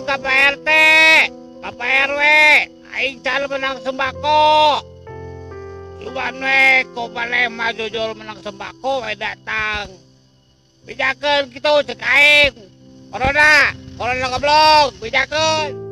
Bejakeun ka Pak RT, ka Pak RW, aing can menang sembako. Cuman we ku maneh mah jujur menang sembako we datang. Bejakeun kitu cek aing. Corona, corona goblok, bejakeun.